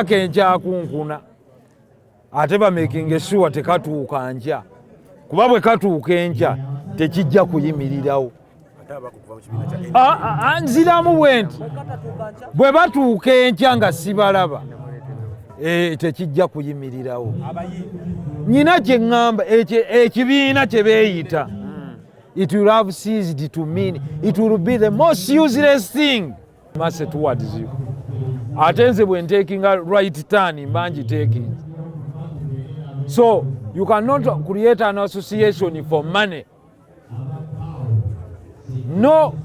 Kenkyakunkuna ate bamakinga sure tekatuuka nkya, kuba bwe katuuka enkya tekijja kuyimirirawo. Ah, ah, nziramu bwe nti bwe batuuka enkya nga sibalaba, tekijja kuyimirirawo. Nyina kye ŋŋamba, ekibiina kye beeyita, it will have ceased to mean, it will be the most useless thing. Mercy towards you. Ate nze bwe ntakinga right turn, mba ngitakinze. So you cannot create an association for money, no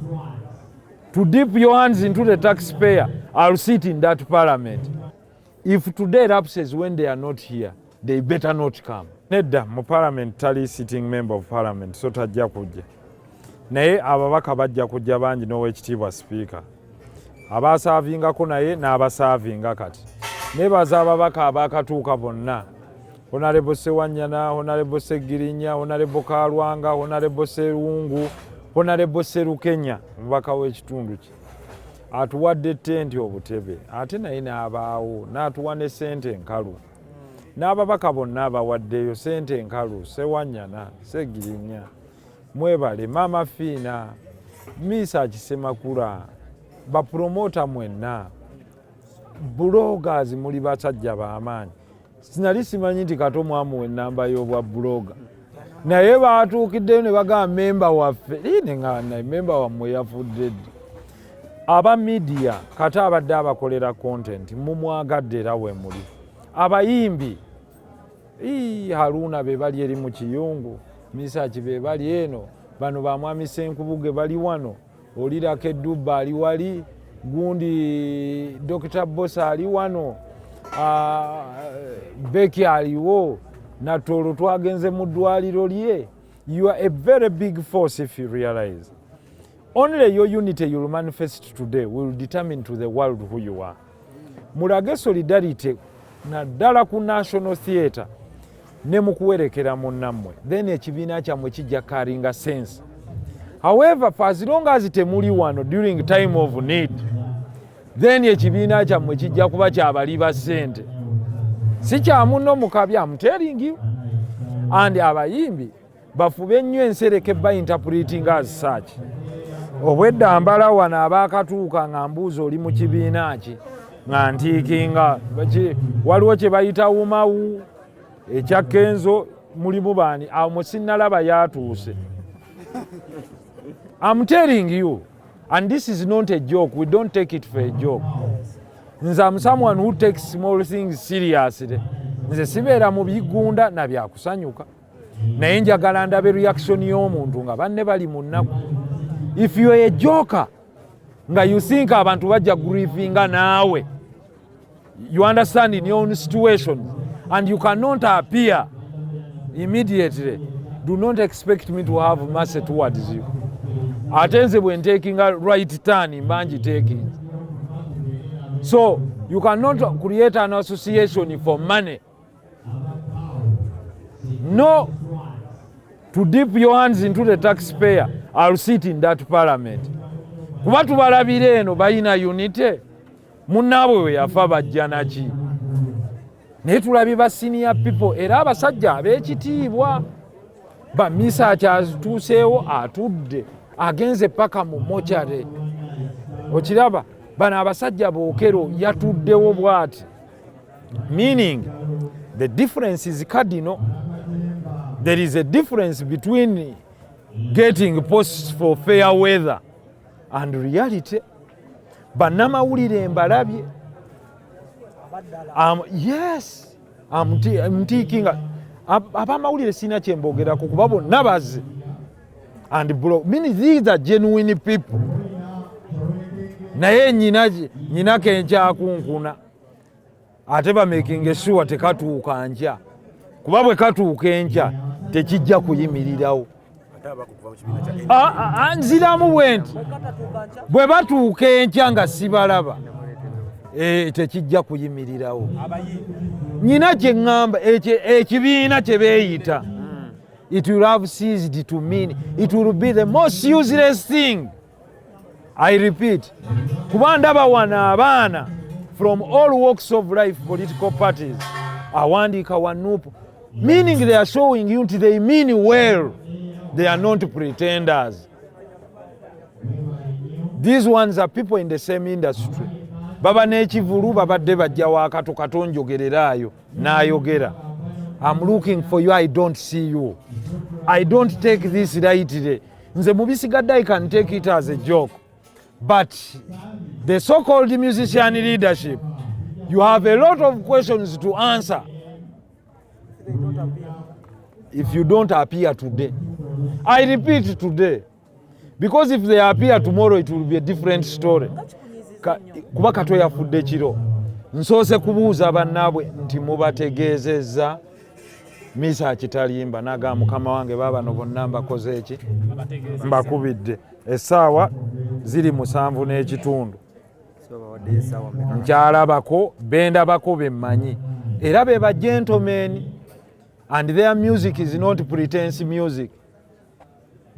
to dip your hands into the taxpayer. I'll sit in that parliament. If today lapses when they are not here, they better not come. Nedda, mu parliament tali sitting member of parliament, so tajja kujja, naye ababaka bajja kujja bangi n'owekitiibwa sipiika abasaavingako naye n'abasaavinga kati. Nebaza ababaka abakatuuka bonna: Honorable Sewanyana, Honorable Segirinya, Honorable Kalwanga, Honorable Serungu, Honorable Serukenya, omubaka w'ekitundu kye atuwadde tenti, obutebe, ate naye n'abaawo n'atuwa ne sente enkalu. N'ababaka bonna abawaddeyo sente enkalu, Sewanyana, Segirinya, mwebale. Maama Fiina, Misa Kisemakula, bapromota mwenna, bloggers, muli basajja b'amaanyi. Sinali simanyi nti Kato mwamuwa enamba y'obwa blogger, naye baatuukiddeyo ne bagamba memba waffe neŋŋana memba wammwe yafudde ddi? Aba media, Kato abadde abakolera content, mumwagadde era we muli. Abayimbi, Haruna be bali eri mu kiyungu, Misaki be bali eno, bano bamwami Senkubuge bali wano, olirako edubba ali wali, gundi Dr Bosa ali wano, Beki aliwo, Natolo twagenze mu ddwaliro lye. You are a very big force. If you realize only your unity you'll manifest today will determine to the world who you are. Mulage solidarity naddala ku National Theatre ne mukuwerekera munnammwe, then ekibiina kyammwe kijja carryinga sense. However, for as long as temuli wano during time of need, then ekibiina kyammwe kijja kuba kyabali ba ssente, si kya munno mukabi. I'm telling you. And abayimbi bafube ennyo ensereke ba interpreting as such. Obwedda mbala wano abaakatuuka nga mbuuza, "Oli mu kibiina ki?" nga ntiikinga. Waliwo kye bayita wumawu ekya Kenzo, mulimu baani awo musinnalaba yatuuse. I'm telling you, and this is not a joke. We don't take it for a joke. Nze am someone who takes small things seriously. Nze sibeera mu bigunda na byakusanyuka, naye njagala ndabe reaction y'omuntu nga banne bali mu nnaku. If you are a joker nga you think abantu bajja grievinga naawe, you understand, in your own situation, and you cannot appear immediately, do not expect me to have mercy towards you. Ate nze bwe ntakinga right turn, mba ngitakinze. So you cannot create an association for money, no to dip your hands into the taxpayer. I'll sit in that parliament, kuba tubalabira eno balina unity. Munnaabwe we yafa bajja naki? Naye tulabye ba senior people era abasajja ab'ekitiibwa. Bamisa akyatuuseewo, atudde, agenze paka mu mortuary. Okiraba bano abasajja bookero yatuddewo bw'ati, meaning the difference is cardinal. There is a difference between getting posts for fair weather and reality. Bannamawulire mbalabye. Yes, ntiikinga abamawulire, sirina kyembogerako kuba bonna bazze and bro, meaning these are genuine people, naye nyina kenkyakunkuna ate bamakinga sure tekatuuka nkya, kuba bwe katuuka enkya tekijja kuyimirirawo. Ah, ah, nziramu bwe nti bwe batuuka enkya nga sibalaba, tekijja kuyimirirawo. Nyina kye ŋŋamba, ekibiina kye beeyita, it will have ceased to mean, it will be the most useless thing. I repeat, kuba ndaba wano abaana. From all walks of life, political parties, awandiika wa NUP, meaning they are showing you nti they mean well, they are not pretenders. These ones are people in the same industry. Baba n'ekivulu, babadde bajja wakato katonjogereraayo n'ayogera, "I'm looking for you, I don't see you." I don't take this lightly. Nze mubisigadde I can take it as a joke, but the so-called musician leadership, you have a lot of questions to answer if you don't appear today. I repeat, today, because if they appear tomorrow, it will be a different story. Kuba Kato yafudde kiro, nsoose kubuuza bannaabwe nti mubategeezezza? Misa akitalimba naga mukama wange, baabano bonna mbakoze eki, mbakubidde. Essaawa ziri 7:30. Nkyalabako bendabako bemmanyi era be ba gentlemen, and their music is not pretense music.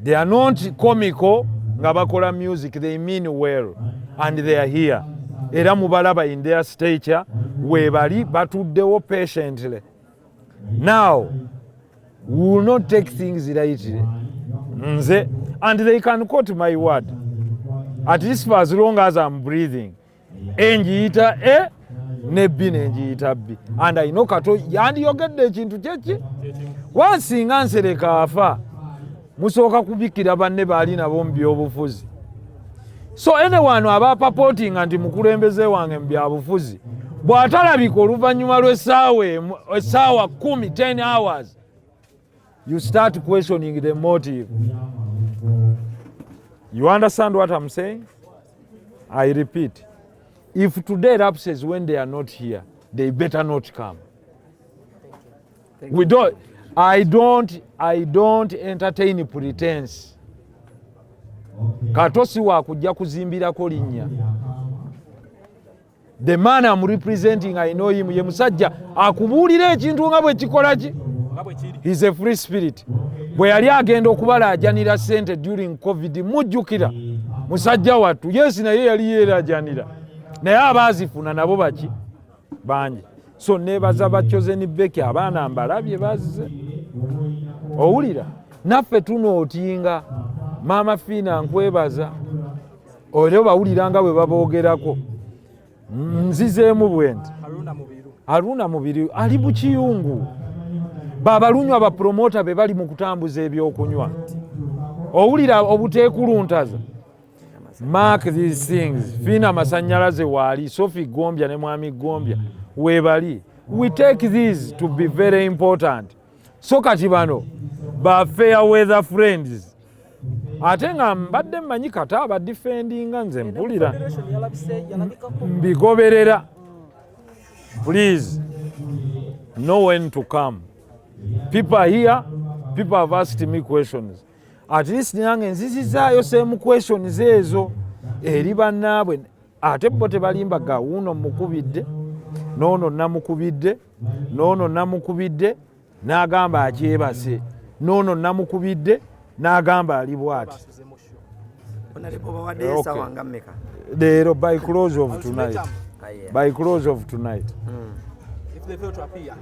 They are not comical nga bakola music. They mean well and they are here, era mubalaba in their stature webali batuddewo patiently. Now we will not take things lightly, nze, and they can quote my word. At least for as long as I'm breathing, enjiyita A ne B nenjiyita B, and I know Kato yandiyogedde ekintu kyeki wansinga. Nsereka afa, musooka kubikira banne baali nabo mu byobufuzi. So anyone aba purportinga nti mukulembeze wange mu byabufuzi, bw'atalabika oluvannyuma lw'essaawa essaawa 10, 10 hours, you start questioning the motive. You understand what I'm saying? I repeat, if today lapses when they are not here, they better not come. We don't I don't entertain pretense. Kato si wakujja kuzimbirako linnya. The man am representing, I know him. Ye musajja akubuulira ekintu nga bwe kikola ki. He's a free spirit. Bwe yali agenda okubalaajanira sente during COVID, mujjukira musajja wattu? Yes, naye yali yeerajanira, naye abaazifuna nabo baki bangi. So nebaza ba Chosen Becky, abaana mbalabye bazze. Owulira naffe tunootinga Maama Fiina, nkwebaza era obawulira nga bwe baboogerako. Nzizeemu bwe nti Haruna Mubiri ali mu kiyungu, babalunywa, bapromota be bali mu kutambuza ebyokunywa. Owulira obuteekuluntaza. Mark these things. Fiina Masanyalaze waali, Sophie Gombya ne Mwami Gombya weebali. We take these to be very important. So kati bano ba fair weather friends, ate nga mbadde mmanyi kata abadifendinga, nze mpulira mbigoberera. Please know when to come. People are here, people have asked me questions. At least nange nzizizaayo same questions ezo eri bannaabwe, ate bo tebalimba. Gawuuno mukubidde, noono namukubidde, noono namukubidde n'agamba akyebase, noono namukubidde n'agamba ali bw'ati. Leero by close of tonight, by close of tonight. If they fail to appear.